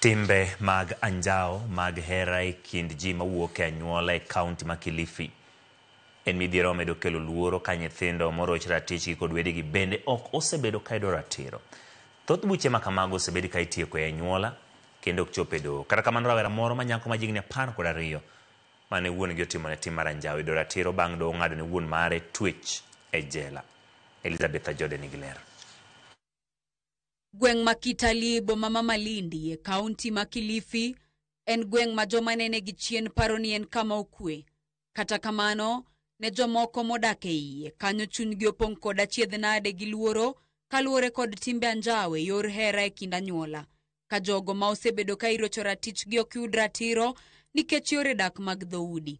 Timbe mag anjawo mag hera e kind ji mawuok e anyuola e kaunti ma Kilifi en midhiero omedo kelo luoro ka nyithindo moroch ratichgi kod wedegi bende ok osebedo ka yudo ratiro. Thoth buche ma kamago osebed ka itieko e anyuola kendo ok chop e doho. Kata kamano rawera moro ma nyako ma jahigni 12 mane wuon-gi otimone tim mar anjawo yudo ratiro bang' doho ng'ado ne wuon mare twech e jela. Elizabeth Ajode nigi ler. Gweng' ma Kitali boma ma Malindi e kaunti ma Kilifi en gweng' ma joma nene gi chien paro ni en kama okwe. Kata kamano, ne jomoko modak e iye kanyo chunygi opong' kod achiedh nade gi luoro kaluwore kod timbe anjawo e yor hera e kind anyuola. Ka jogo ma osebedo ka irocho ratichgi ok yud ratiro nikech yore dak mag dhoudi.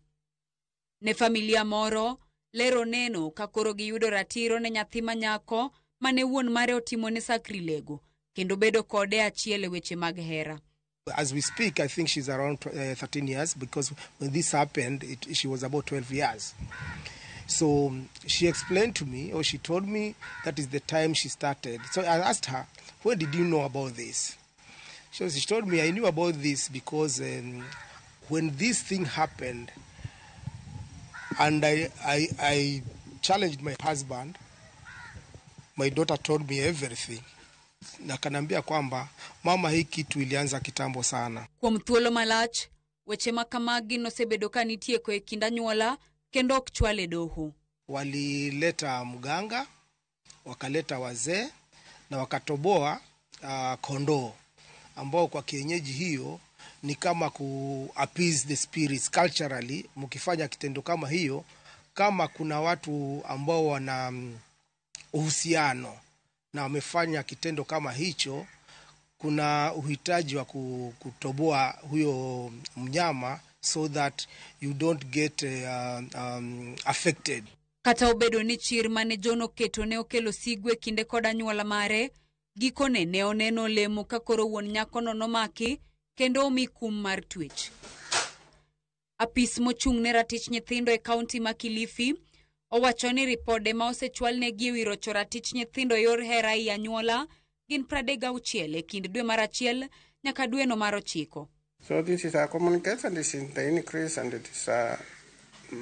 Ne familia moro, lero neno ka koro giyudo ratiro ne nyathi ma nyako mane wuon mare otimone sakrilego kendo bedo kode achiel e weche mag hera. As we speak, I think she's around 13 years because when this happened, she was about 12 years. So she explained to me, or she told me, that is the time she started. So I asked her, when did you know about this? So she told me, I knew about this because when this thing happened, and I challenged my husband, my daughter told me everything. Na kanambia kwamba mama, hii kitu ilianza kitambo sana. Kuom thuolo malach, weche ma kamagi nosebedo ka nitieko e kind anyuola kendo ok chwal e doho. Walileta mganga, wakaleta wazee na wakatoboa kondoo ambao kwa kienyeji hiyo ni kama ku appease the spirits culturally. Mkifanya kitendo kama hiyo, kama kuna watu ambao wana uhusiano na wamefanya kitendo kama hicho, kuna uhitaji wa kutoboa huyo mnyama so that you don't get affected. Kata obedo ni chir mane John oketo ne okelo sigu e kinde kod anyuola mare, gikone ne oneno olemo ka koro wuon nyakono nomaki kendo omi kum mar twech. Apis mochung' ne ratich nyithindo e kaunti ma Kilifi owacho ni ripode ma osechwalnegi e wi rocho ratich nyithindo e yor hera ei anyuola gin 36 e kind dwe mar achiel nyaka dweno mar 9. So this is a common case, and this is the increase, and it is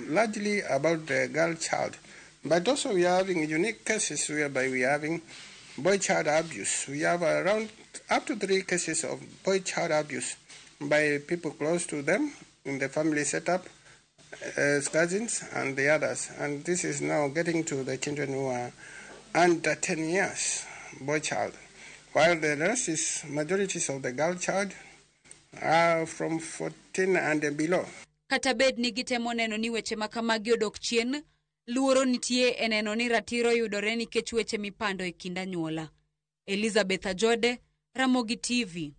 largely about the girl child. But also we are having unique cases whereby we are having boy child abuse. We have around up to 3 cases of boy child abuse by people close to them in the family setup, as cousins and the others. And this is now getting to the children who are under 10 years, boy child. While the rest is majorities of the girl child are from 14 and below. Kata bed ni gitemo neno ni weche ma kamagi odok chien, luoro nitie e neno ni ratiro yudore nikech weche mipando e kind anyuola. Elizabeth Ajode, Ramogi TV.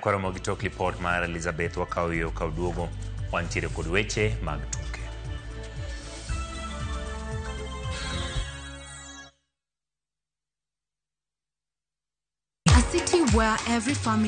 Kwa Ramogi tok lipot mar Elizabeth wakawo yo ka oduogo wantiere kod weche mag tuke. A city where every family